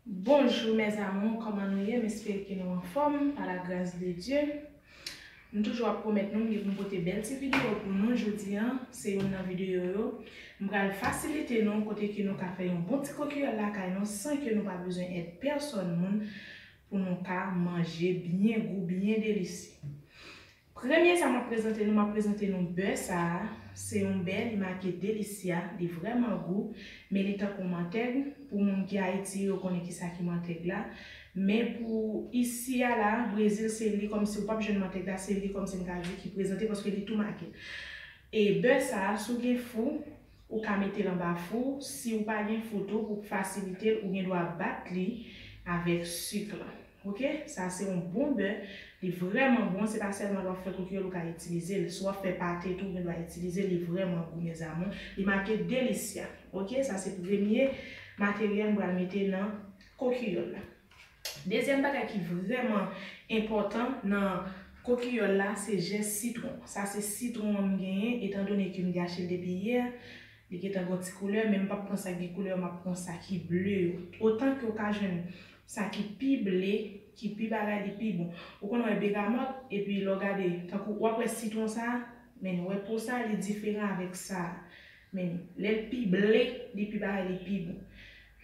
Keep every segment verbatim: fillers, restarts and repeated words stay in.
Bonjou mes amours, kòman nou ye? M espere ke nou anfòm, pa la gras de Dye. M toujou ap pwomèt nou, m gen pou m pote bèl ti videyo pou nou jodi a. Se youn nan videyo yo. M pral fasilite nou kote ke nou ka fè yon bon ti kokiyòl lakay nou san ke nou pa bezwen èd pèsòn moun pou nou ka manje byen gou, byen delisye. Premye sa m ap prezante nou, m ap prezante nou bè sa a. Se yon bè, li make Delicia, li vrèman gou, men li tankou mantèg. Pou moun ki Ayiti, yo konnen kisa ki mantèg la. Men pou isi a la, Brezil, se li kòmsi ou p ap jwenn mantèg la, se li kòmsi m ka di ki prezante paske li tou make. E bè sa a, si w gen fou, ou ka mete l anba fou. Si w pa gen fou tou, pou fasilite l, ou gen dwa bat li avèk sik la. Oke, sa se yon bon bè. Li vrèman bon. Se pa sèlman lè w ap fè kokiyòl ou ka itilize l. Si w ap fè pate tou, ou gen dwa itilize l. Li vrèman gou, mes amours. Li make Delicia. Oke, sa se premye materyèl m pral mete nan kokiyòl la. Dezyèm bagay ki vrèman enpòtan nan kokiyòl la, se zès sitwon. Sa se sitwon an m genyen, etandone ke m te achte l depi yè. Li gentan gon ti koulè, men m p ap pran sa ki gen koulè, m ap pran sa ki ble yo. Otan ke w ka jwenn sa ki pi ble, ki pi bagay, li pi bon. Ou konn wè begamòt, epi lè w gade, tankou w ap wè sitwon sa a, men w wè po sa a, li diferan avèk sa a. Men lè l pi ble, li pi bagay, li pi bon.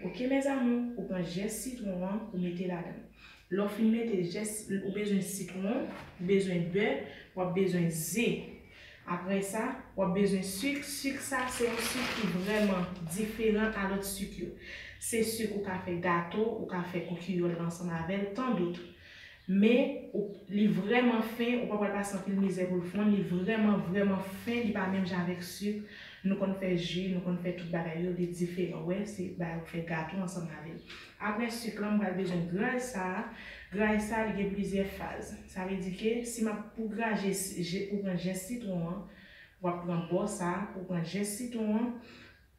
Oke, mes amours, ou pran zès sitwon an, ou mete ladan l. Lè w fin mete zès, ou bezwen sitwon, ou bezwen bè, w ap bezwen ze. Apre sa, w ap bezwen sik. Sik sa, se yon sik ki vrèman diferan a lòt sik yo. Se sik ou ka fè gato, ou ka fè kokiyòl ansanm avè l, tandout. Men, ou, li vrèman fen, ou pa pral pase anpil mizè pou l fonn, li vrèman, vrèman fen, li pa menm jan avèk sik. Nou konn fè ji, nou konn fè tout bagay yo, li diferan. Wè, se bagay ou fè gato ansanm avè l. Apre sik la, m pral bezwen gray sa a. Gray sa a, li gen plizyè faz. Sa vle di ke si m ap pou graje, je, ou pran zès sitwon an, w ap pran bò sa a, ou pran zès sitwon an.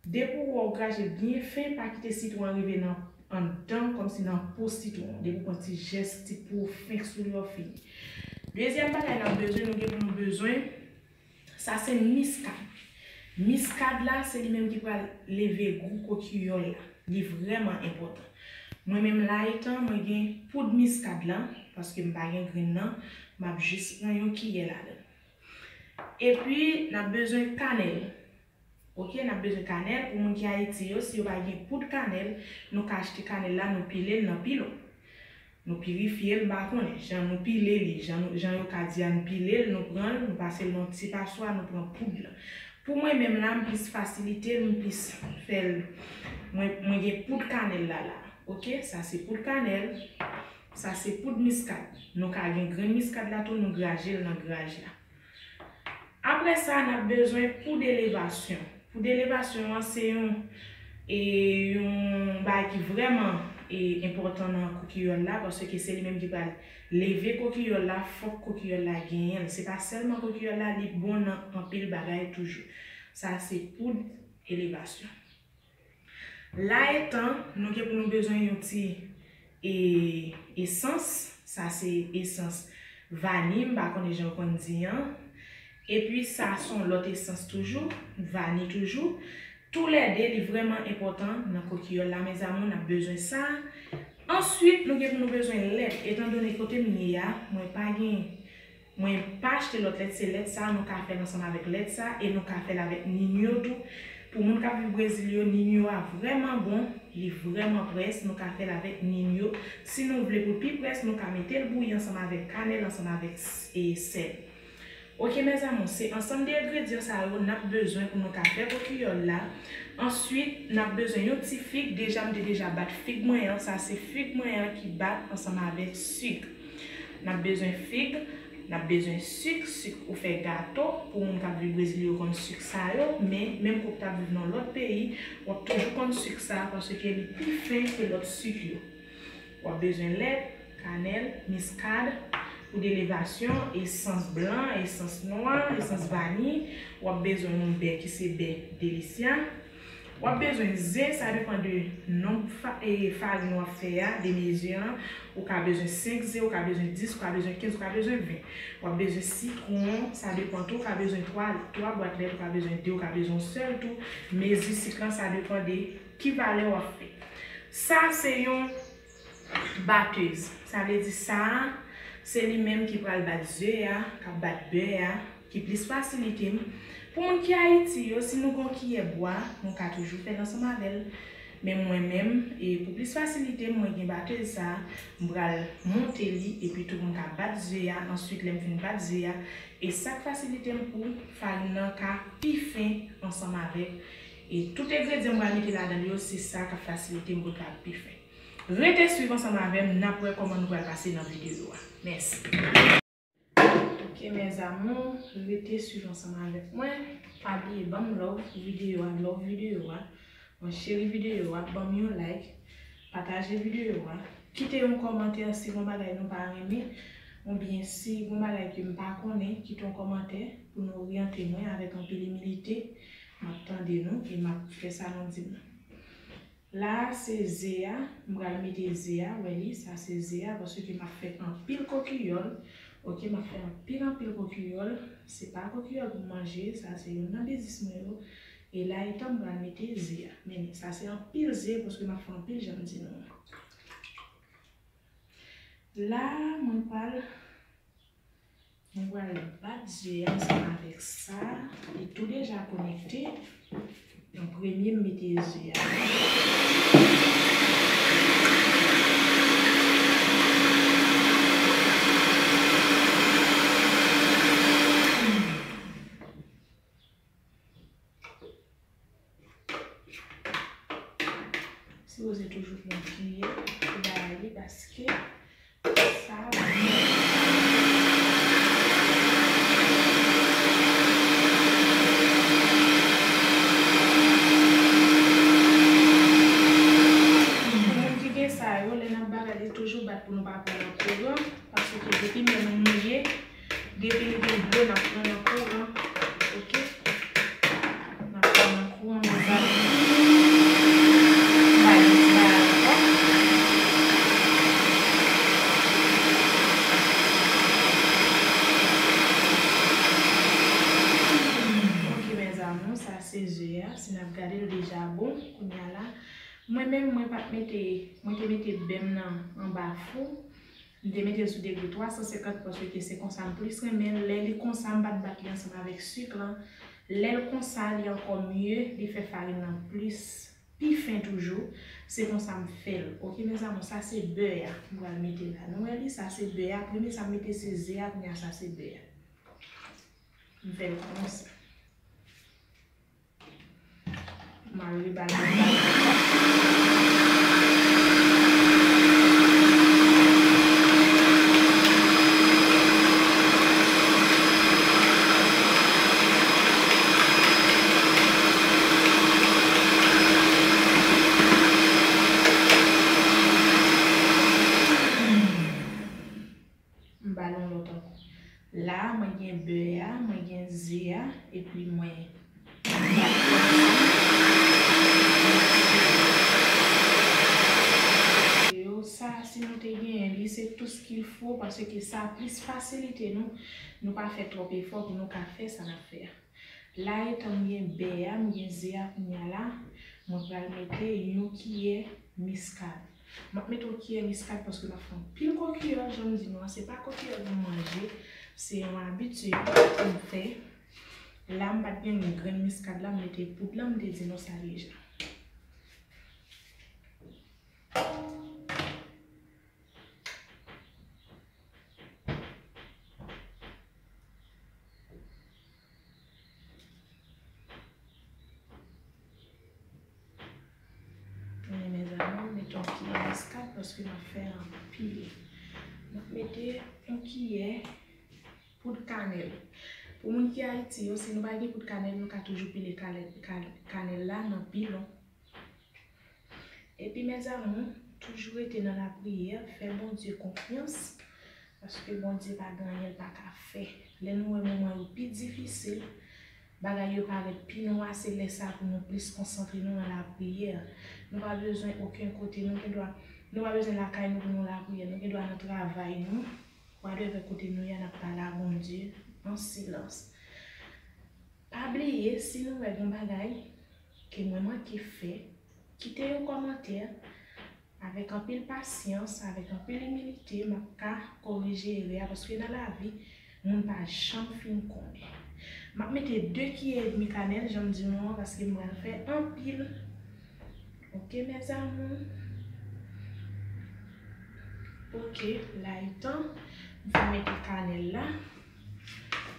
Depi w wè w graje byen fen, pa kite sitwon an rive nan anndan, kòmsi nan po sitwon an. Depi w pran ti zès, ti po fen sou li, w fini. Dezyèm bagay n ap bezwen, nou gen pou nou bezwen, sa se miskad. Miskad la, se li menm ki pral leve gou kokiyòl la. Li vrèman enpòtan. Mwen menm la etan, mwen gen poud miskad la, paske m pa gen grenn nan, m ap jis pran yon kiyè ladan l. Epi, n ap bezwen kanèl. Oke, n ap bezwen kanèl. Pou moun ki Ayiti yo, si yo pa gen poud kanèl, nou ka achte kanèl la, nou pile l nan pilon. Nou pirifye l, m pa konnen. Jan nou pile li, jan, nou, jan yo ka di a, nou pile l, nou pran l, nou pase l nan ti paswa, nou pran poud la. Pou mwen menm la, m plis fasilite l, m plis fè l. Mwen, mwen gen poud kanèl la la. Oke, sa se poud kanèl, sa se poud miskad. Nou ka gen grenn miskad la tou, nou graje l nan graj la. Apre sa, n ap bezwen poud elevasyon. Poud elevasyon an se yon, e, yon bagay ki vrèman, e, enpòtan nan kokiyòl la, paske se li menm ki pral leve kokiyòl la, fòk kokiyòl la genyen l. Se pa sèlman kokiyòl la, li bon nan anpil bagay toujou. Sa se poud elevasyon. La etan, nou gen pou nou bezwen yon ti, e, esans. Sa se esans vani, m pa konnen jan yo konn di an. Epi sa se yon lòt esans toujou, vani toujou. Toulède, li vrèman enpòtan nan kokiyòl la, mes amours, n ap bezwen sa. Answit, nou gen pou nou bezwen lèt. Etandone kote m ye a, mwen pa gen Mwen pa achte lòt lèt, se lèt sa a, nou ka fè l ansanm avèk lèt sa a, e nou ka fè l avèk Ninho tou. Pou moun k ap viv Brezil yo, Ninho a vrèman bon, li vrèman près, nou ka fè l avèk Ninho. Si nou vle pou l pi près, nou ka mete l bouyi ansanm avèk kanèl, ansanm avèk s-, e sèl. Oke, mes amours, se ansanm de engredyan sa yo n ap bezwen pou nou ka fè kokiyòl la. Answit, n ap bezwen yon ti fig. Deja, m te deja bat fig mwen an. Sa se fig mwen an ki bat ansanm avèk sik. N ap bezwen fig, n ap bezwen sik, sik ou fè gato. Pou moun k ap viv Brezil yo konn sik sa yo, men menm ke w t ap viv nan lòt peyi, w ap toujou konn sik sa a paske li pi fen ke lòt sik yo. W ap bezwen lèt, kanèl, miskad, poud elevasyon, esans blan, esans nwa, esans vani. W ap bezwen yon bè ki se bè Delicia. W ap bezwen ze, sa depann de nonb fa-, e, farin w ap fè a, de mezi an. Ou ka bezwen senk ze, ou ka bezwen dis, ou ka bezwen kenz, ou ka bezwen ven. W ap bezwen sitwon, sa depann tou, ou ka bezwen twa, twa bwat lèt, ou ka bezwen de, ou ka bezwen yon sèl tou. Mezi sik lan, sa depann de ki valè w ap fè. Sa se yon batèz. Sa vle di sa a, se li menm ki pral bat ze a, k ap bat bè a, ki plis fasilite m. Pou moun ki Ayiti yo, si nou gen yon kiyè bwa, nou ka toujou fè l ansanm avè l. Men mwen menm, e pou plis fasilite m, mwen gen batèz sa a, m pral monte li, epi tou m ka bat ze a, answit lè m fin bat ze a, e sa k fasilite m pou farin nan ka pi fen ansanm avèk, e tout engredyan m pral mete ladan l yo, se sa k ap fasilite m pou l ka pi fen. Rete swiv ansanm avè m, n ap wè kòman nou pral pase nan videyo a. Mèsi. Ok, mes amours, rete swiv ansanm avèk mwen. Pa bliye ban m love videyo a, love videyo a. Mwen cheri videyo a, ban m yon like, pataje videyo a. Kite yon kòmantè si gon bagay nou pa renmen, oubyen si gon bagay ke m pa konnen, kite yon kòmantè pou nou oryante mwen avèk anpil imilite. M ap tande nou e m ap fè sa nou di m nan. La a se ze a, m pral mete ze a, wè li, sa se ze a, paske m ap fè anpil kokiyòl, ok, m ap fè anpil, anpil kokiyòl, se pa kokiyòl pou manje, sa se youn nan biznis mwen yo, e la etan m pral mete ze a, men sa se anpil ze, paske m ap fè anpil, jan m di nou an. La a, mwen pral Mwen pral bat ze a ansanm avèk sa. Li tou deja konekte. An premye, m mete ze a. Sipoze toujou pran kiyè pou bay li, paske sa bon. Pou moun ki gen sa yo, lè n ap bagay, li toujou bat pou nou pa pran nan kouran. Paske depi men nou mouye, depi li gen dlo, n ap pran nan kouran. Ok? N ap pran nan kouran, mes amours. M pa gen ti bagay ankò. Ok, mes amours, sa se ze a. Si n ap gade l deja bon, kounye a la. Mwen menm, mwen pa t mete, mwen te mete bè m nan anba fou. M te mete l sou degre twa san senkant paske se konsa m plis renmen l. Lè li konsa, m pa t bat li ansanm avèk sik lan. Lè l konsa, li ankò mye, li fè farin nan plis, pi fen toujou. Se konsa m fè l. Ok, mes amours, sa se bè a. M pral mete la. Nou wè li, sa se bè a. Premye sa m mete se ze a, kounye a sa se bè a. M fè l konsa. M al rebale l. M ba l yon lòt ankò. La a, mwen gen bè a, mwen gen ze a, epi mwen bat yo ansanm. Yo, sa, si nou te genyen li, se tout ce qu'il faut, paske sa plis fasilite nou, nou pa fè twòp efò pou nou ka fè sa n ap fè a. La, etan m gen bè a, m gen ze a kounye a la, mwen pral mete yon kiyè miskad. M ap mete yon kiyè miskad paske m ap fè anpil kokiyòl, jan m di nou an, se pa kokiyòl pou manje, se yon abitid pou m fè. La, m pa t gen grenn miskad la, m mete poud lan, m te di nou sa deja. Men, mes amours, m mete yon kiyè miskad paske m ap fè anpil. M ap mete yon kiyè poud kanèl. Pou moun ki Ayiti yo, si nou pa gen poud kanèl, nou ka toujou pile kanèl, kan-, kanèl la nan pilon. Epi, mes amours, toujou rete nan lapriyè, fè Bondye konfyans, paske Bondye pa gen anyen l pa ka fè. Lè nou wè moman yo pi difisil, bagay yo parèt pi nwa, se lè sa pou nou plis konsantre nou nan lapriyè. Nou pa bezwen okenn kote, nou gen dwa, nou pa bezwen lakay nou pou nou lapriyè, nou gen dwa nan travay nou, whatever kote nou ye, n ap pale a Bondye an silans. Pa bliye, si nou wè gen bagay ke mwen manke fè, kite yon kòmantè, Avèk anpil pasyans, avèk anpil imilite, m ap ka korije erè a, paske nan lavi, moun pa janm fin konnen. M ap mete de kiyè edmi kanèl, jan m di nou an, paske m pral fè anpil. Ok, mes amours. Ok, la e tan. M fin mete kanèl la.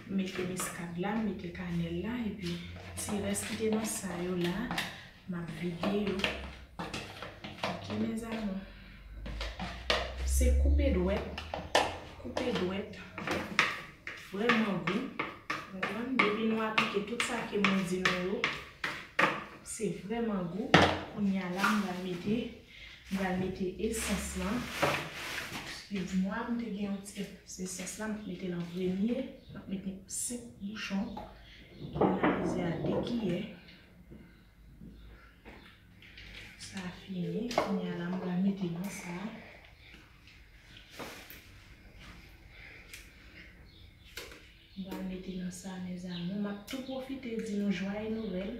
M mete miskad la, m mete kanèl la, epi ti rès ki te nan sa yo la, m ap vide yo. Ok, mes amours. Se koupe dwèt, koupe dwèt, vrèman gou. Konprann? Depi nou aplike tout sa ke mwen di nou yo, se vrèman gou. Kounye a la, m pral mete, m pral mete esans lan. Eskiz mwa, m te gen yon ti esans la, m ap mete l an premye. M ap mete senk bouchon. Ki analize a de kiyè. Sa fini. Kounye a la, m pral mete nan sa. M pral mete nan sa, mes amours. M ap tou pwofite di nou joyeux Noël.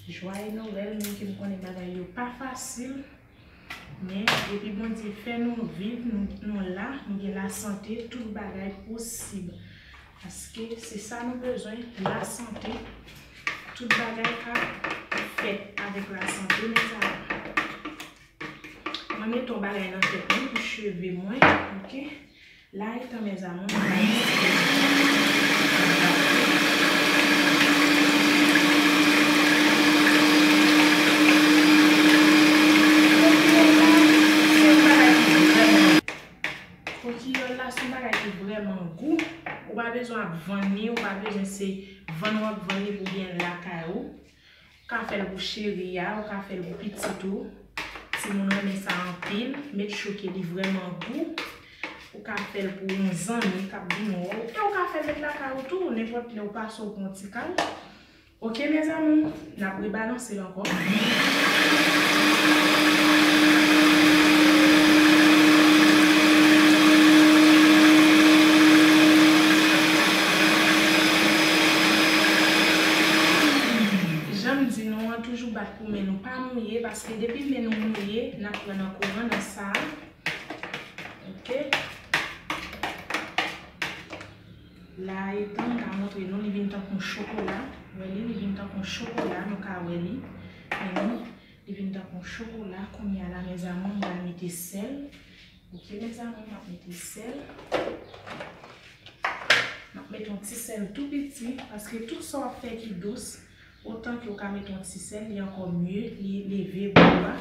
Joyeux Noël, menm ke m konnen bagay yo pa fasil. Men, depi Bondye fè nou viv, nou, nou la, nou gen lasante, tout bagay posib. Paske se sa nou bezwen, lasante. Tout bagay ka fèt avèk lasante, mes amours. Mwen mete yon bagay nan tèt mwen pou cheve mwen, ok? La e tan, mes amours, mwen pral eseye. Kokiyòl la, se yon bagay ki vrèman, kokiyòl la, se yon bagay ki vrèman gou. Ou pa bezwen ap vann li, ou pa bezwen se vann w ap vann li pou byen lakay ou. Ou ka fè l pou cheri a, ou ka fè l pou pitit ou. Timoun renmen sa anpil, met cho ke li vrèman gou. Ou ka fè l pou yon zanmi k ap vin wè w. E ou ka fè l met lakay ou tou, nenpòt lè ou pase ou pran yon ti kal. Ok, mes amours, n ap rebalanse l ankò. Jan m di nou an, toujou bat pou men nou pa mouye, paske depi men nou mouye, n ap pran nan kouran nan sa a. Ok. La e tan m ka montre nou, li vin tankou chokola. Wè li, li vin tankou chokola, nou ka wè li. Men li vin tankou chokola. Kounye a la, mes amours, m pral mete sèl. Ok, mes amours, m ap mete sèl. M ap mete yon ti sèl tou piti, paske tout sa w ap fè ki dous, otan ke w ka mete yon ti sèl, li ankò mye, li leve gou a.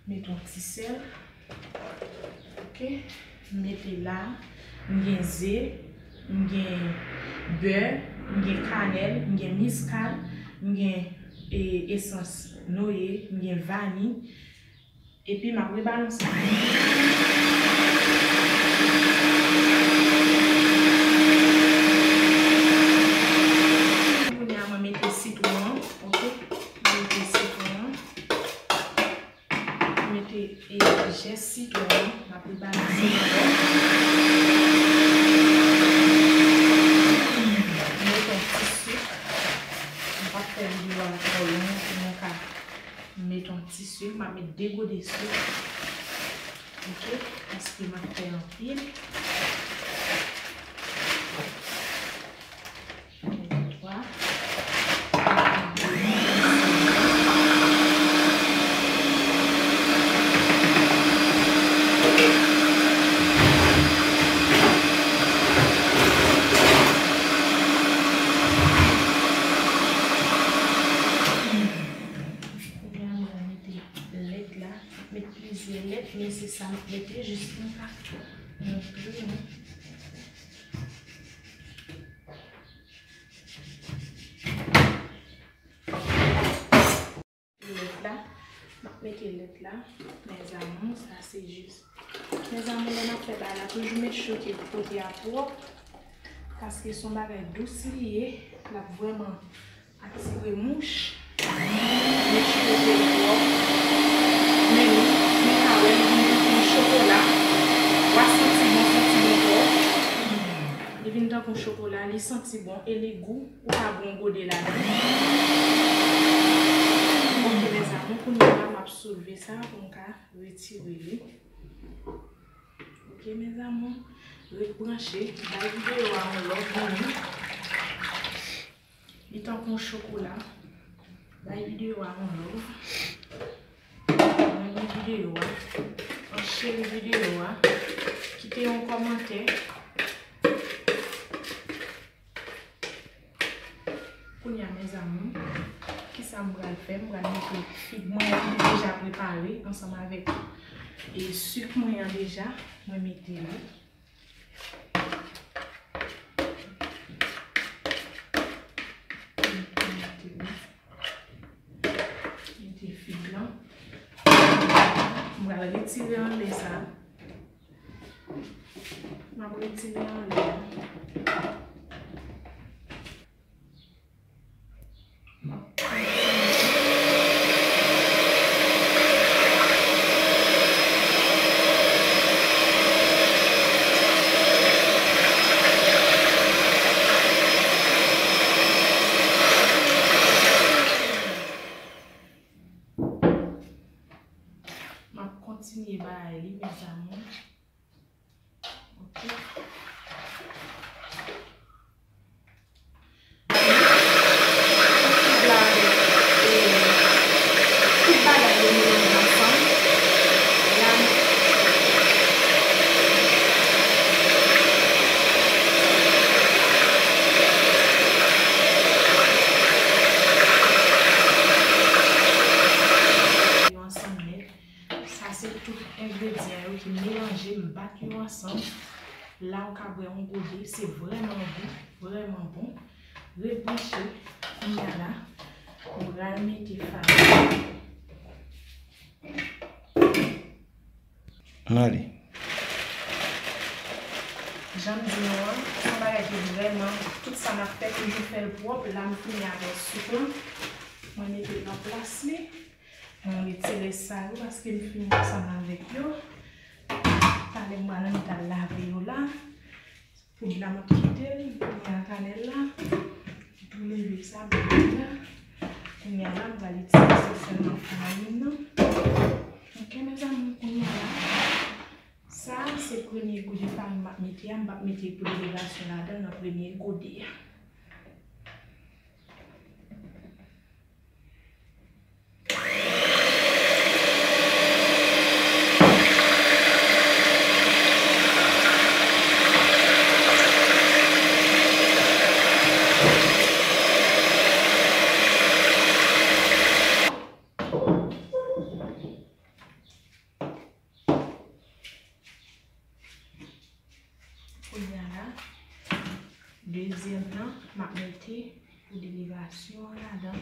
Mete yon ti sèl. Ok. M mete la. M gen ze, m gen bè, m gen kanèl, m gen miskad, m gen, e, esans noye, m gen vani. Epi m ap rebalanse. Kounye a mwen mete sitwon an, ok? Mwen mete sitwon an. Mete, e, zès sitwon an, m ap rebalanse l ankò. Mete yon ti sik. M p ap fè videyo a twò long pou nou ka mete yon ti sik. M ap mete de gode sik. Ok, paske m ap fè anpil. Kounye a, mwen mete lèt la. Met plizyè lèt, men se sa m ap mete jis pou m ka montre nou. Lèt la, m ap mete lèt la, mes amours, sa se jis. Mes amours, lè n ap fè bagay la, toujou make sure ke kote a pwòp, paske se yon bagay dous li ye, l ap vrèman atire mouch. Make sure ke l pwòp. Men li, nou ka wè li vin tankou yon chokola. W a santi bon, santi bon twò. Li vin tankou yon chokola, li santi bon e li gou. Ou ka bwè yon gode ladan. Ok, mes amours, kounye a la, m ap soulve Sa pou m ka retire li. Ok, mes amours, ret branche. Bay videyo a yon love pou nou. Li tankou yon chokola. Bay videyo a yon love. Renmen videyo a. Cheri videyo a. Kite yon kòmantè. Kounye a, mes amours, kisa m pral fè? M pral mete fig mwen an ki deja prepare ansanm avèk e sik mwen an deja. Mwen mete li. Mete li. Mete fig lan. M pral retire anlè sa. M ap retire anlè a. M ap kontinye bay li, mes amours. Ok. Tout bagay yo melanje ansanm. La, yo ansanm nèt. Sa se tout engredyan yo ki melanje, m bat yo ansanm. La ou ka bwè yon gode, se vrèman gou, vrèman bon. Ret branche, kounye a la, m pral mete farin. Ann ale. Jan m di nou an, se yon bagay ki vrèman, tout sa n ap fè, toujou fè l pwòp. La, m fini avèk sik lan. Mwen mete l nan plas li. Mwen retire sa yo paske m fini ansanm avèk yo. Talè m pral annik al lave yo la. Poud la m ap kite l, kounye a kanèl la. Tou leve sa, m mete la. Kounye a la, m pral itilize sèlman farin nan. Ok, mes amours, kounye a la. Sa, se premye gode farin m ap mete a. M p ap mete poud elevasyon ladan l nan premye gode a. Kounye a la, dezyèm nan, m ap mete poud elevasyon an ladan.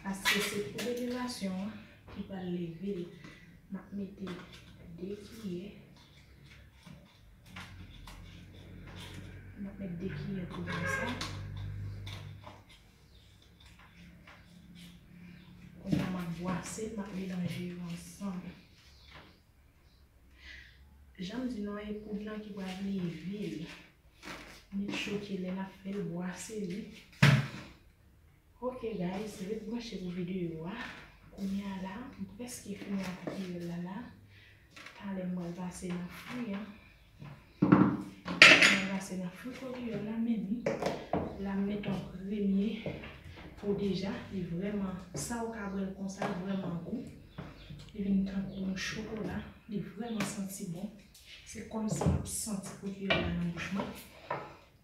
Paske se poud elevasyon an ki pral leve l. M ap mete de kiyè. M ap met de kiyè tou konsa. Kounye a, m ap bwase, m ap melanje yo ansanm. Jan m di nou an, e poud lan ki pral leve l. Make sure ke lè n ap fè l, bwase li. Ok guys, ret branche pou videyo a. Kounye a la, m prèske fini ak koukiyòl la la. Talè m pral pase nan fri an. M pral pase nan fri koukiyòl la, men li. La m met yon premye po deja. Li vrèman, sa ou ka bwè l konsa, vrèman gou. Li vin tankou yon chokola. Li vrèman santi bon. Se kòmsi m ap santi koukiyòl la nan bouch mwen.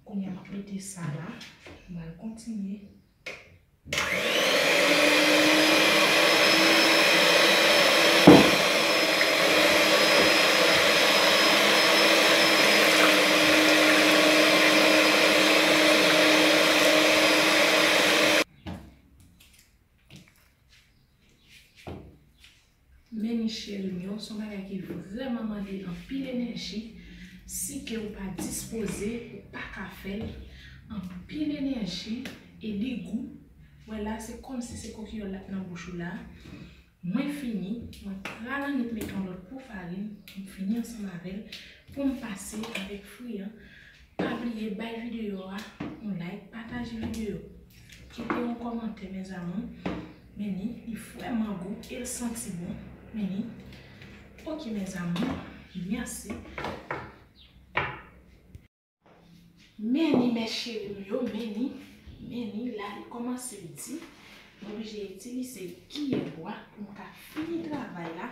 Kounye a m ap mete sa la. M pral kontinye. Men cheri m yo, se yon bagay ki vrèman mande anpil enèji. Si ke ou pa dispoze, ou pa ka fè l. Anpil enèji e li gou. Wè la, se kòmsi se koukiyòl la k nan bouch ou la. Mwen fini, mwen pral annik met yon lòt po farin, m fini ansanm avè l, pou m pase avèk fri an. Pa bliye bay videyo a yon like, pataje videyo. Kite yon kòmantè, mes amours. Men li, li vrèman gou e l santi bon. Men li. Ok, mes amours, mèsi. Men li, mes chéris m yo, men li, men li, la li kòmanse di, m oblije itilize kiyè bwa pou m ka fini travay la.